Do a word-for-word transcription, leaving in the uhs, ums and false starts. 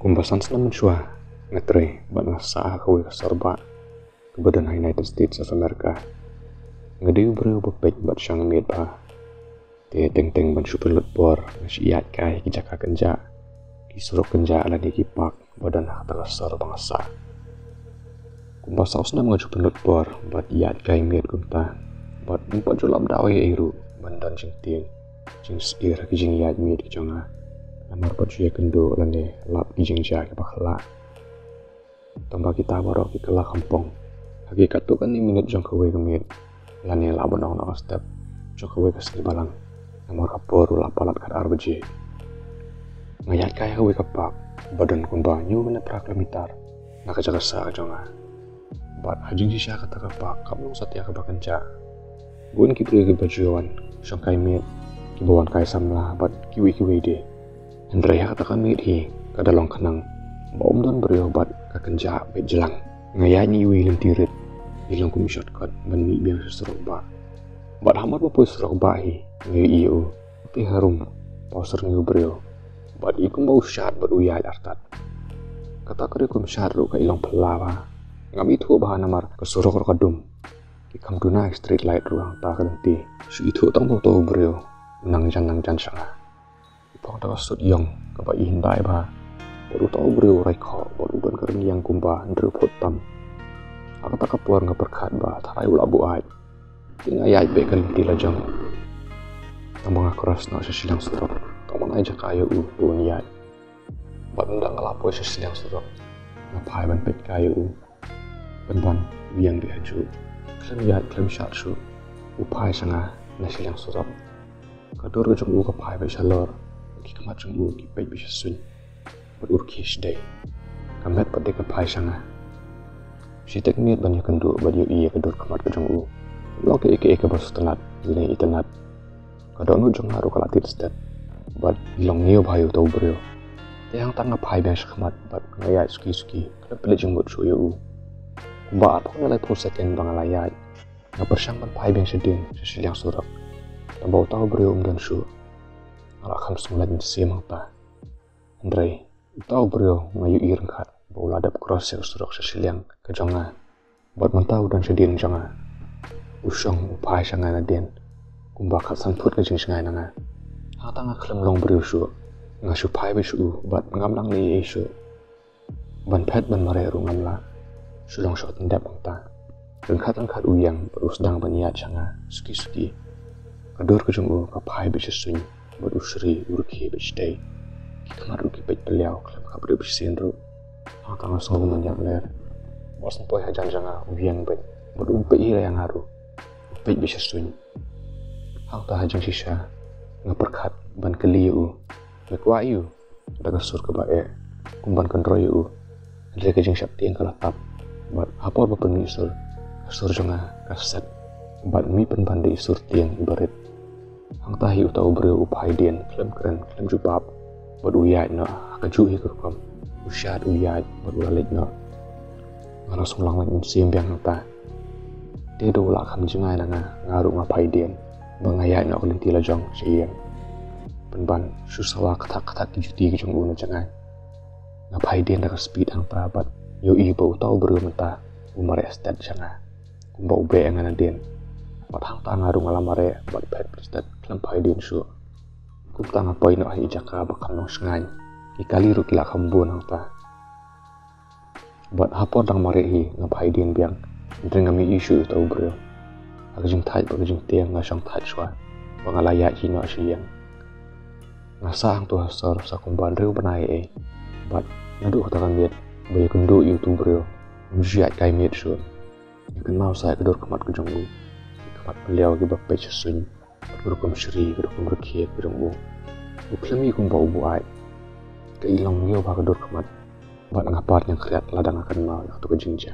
Kumba san snem mynshuwa nga trei bad nga sah ha kawei ka sor bah kaba don ha United States of America. Nga dei u briew ba peit bad shong miet bha. Te teng teng ban shu pynlut por nga shu ïaid kai ki jaka kynjah, ki surok kynjah lane ki park ba don ha kata ka sor ba nga sah. Kumba saw snem nga shu pynlut por bad ïaid kai miet kumta, bad ym pat ju lap daw ei ei ruh ban don jingtieng jingsyier ha ki jingïaid miet ki jong nga. Namar pat shu ïakynduh lane lap ki jingjia kiba khlah. Tangba kita baroh ki kylla khampong ha ki katto katne minit jong kawei ka miet, lane lah ban ong na ka step jong kawei ka sngi balang. Namar ka por u la palat khatar baje. Nga ïaid kai ha kawei ka park ba don kumba hynñiew ne phra kilometer na ka jaka sah jong nga. Bad ha jingshisha kata ka park kam long satia kaba kynjah. Bun ki briew kiba ju wan shong kai miet, kiba wan kai samla bad kiwei kiwei de. Hynrei ha kata ka miet hi ka da long khnang ba ym don briew bad ka kynjah beit jlang. Nga ïaid na iwei i lynti rit, i long kum i shortcut ban mih biang sha surok bah. Bad hamar ba poi surok bah hi nga ïohi ïa u, te harum ba u syrngiew briew. Bad i kumba u shad bad u ïaid artat. Kata ka dei kum shad ruh ka i long phylla bha. Ngam ithuh bha namar ka surok ruh ka dum. Ki kham duna ki street light ruh hangta ka lynti. Shu ithuh tang ba uta u briew u nang jan nang jan sha nga. I phong da ka suit ïong kaba i hyndai bha. Bad uta u briew u rai khoh bad u don ka rynïeng kumba hynriew phut tam. Ha kata ka por nga pyrkhat ba tharai u lah buaid. Te nga ïaid beit ka lynti la jong. Tangba nga cross noh sha shiliang surok, tangba nga ai jaka ïa u ba un ïaid. Bad ynda nga la poi sha shiliang surok, nga phai ban peit kai ïa u. Pynban u ïeng beit hajuh, khlem ïaid khlem shad shuh. U phai sha nga na shiliang surok. Ka dur ka jong u ka phai beit shalor, ki khmat jong u ki peit beit sha suiñ. Bad u rkhie sdei. Ka met pat de ka phai sha nga. Shi tek miet ban ïakynduh bad ïohi ïa ka dur khmat ka jong u. Long kaei kaei kaba sngewtynnat lane itynnat. Ka dohnud jong nga ruh ka la tied stet bad i long ñiew bha ïa uta u briew. Te hangta nga phai biang sha khmat bad nga ïaid suki suki, khlem pynleit jingmut shuh ïa u. Kumba arphew ne laiphew second ba nga la ïaid, nga pyrshang ban phai biang shadien sha shiliang surok. Tangba uta u briew um don shuh. Nga la kham sngewlait mynsiem hangta. Hynrei uta u briew nga ïohi ryngkat ba u la dep cross ïa u surok sha shiliang ka jong nga. Bad mynta u don shadien jong nga. U shong u phai sha nga nadien. Kumba khatsan phut ka jingjngai na nga. Hangta nga khlem long briew shuh. Nga shu phai beit sha u bad ngam nang leh ei ei shuh. Ban phet ban mareh ruh ngam lah. Shu long shoh tyndep hangta. Ryngkat ryngkat u ïeng bad u sdang ban ïaid sha nga suki suki. Ka dur ka jong u ka phai beit sha suiñ bad u shri u rkhie beit sdei. Ki khmat ruh ki peit pylliaw khlem khap riewshisien ruh. Hangta nga sngew ban ïap ler. Bad shen poi hajan jong nga u ïeng beit bad um peit hi ïa nga ruh. U peit beit sha suiñ. Hangta ha jingshisha nga pyrkhat ban kylli ïa u. Me kwah ïa u? Da ka sur kaba eh kum ban kynroh ïa u. Hynrei ka jingsheptieng ka la tap. Bad ha por ba pynmih sur, ka sur jong nga ka set. Bad mih pynban da i sur tieng iba rit. Hangta hi uta u briew u phai dien khlem kren khlem jubab. Bad u ïaid noh ha kajuh hi ka rukom. U shad u ïaid bad u la leit noh. Nga la sngewlang lait mynsiem biang hangta. Te da u la kham jngai na nga, nga ruh nga phai dien ba nga ïaid noh ka lynti la jong sha ïing. Pynban shu sawa kthak kthak ki juti ki jong u na jngai. Nga phai dien da ka speed hangta bad ïohi ba uta u briew mynta u mareh stet sha nga. Kumba u beh ïa nga nadien. Bad hangta nga ruh nga la mareh bad phet phet stet khlem phai dien shuh. Kumta nga poi noh ha i jaka ba kham long shngaiñ. Ki kali ruh ki la kham bun hangta. Bad ha por dang mareh hi nga phai dien biang. Hynrei ngam ïohi shuh ïa uta u briew. Ha ka jingthait bad ka jingtieng nga shong thait shuwa ba nga la ïaid hi noh sha ïing. Nga sah hangto ha sor sa kumba hynriew bnai ei ei. Bad naduh kata ka miet ba ïakynduh ïa uta u briew, ngam ju ïaid kai miet shuh. Nga kynmaw sa ïa ka dur khmat ka jong u. Ki khmat pylliaw kiba peit sha suiñ. Bad ka rukom shri, ka rukom rkhie ka jong u. U khlem i kumba u buaid. Ka i long ñiew bha ka dur khmat. Bad nga pat nga khriat lada nga kynmaw ïa kato ka jingjia.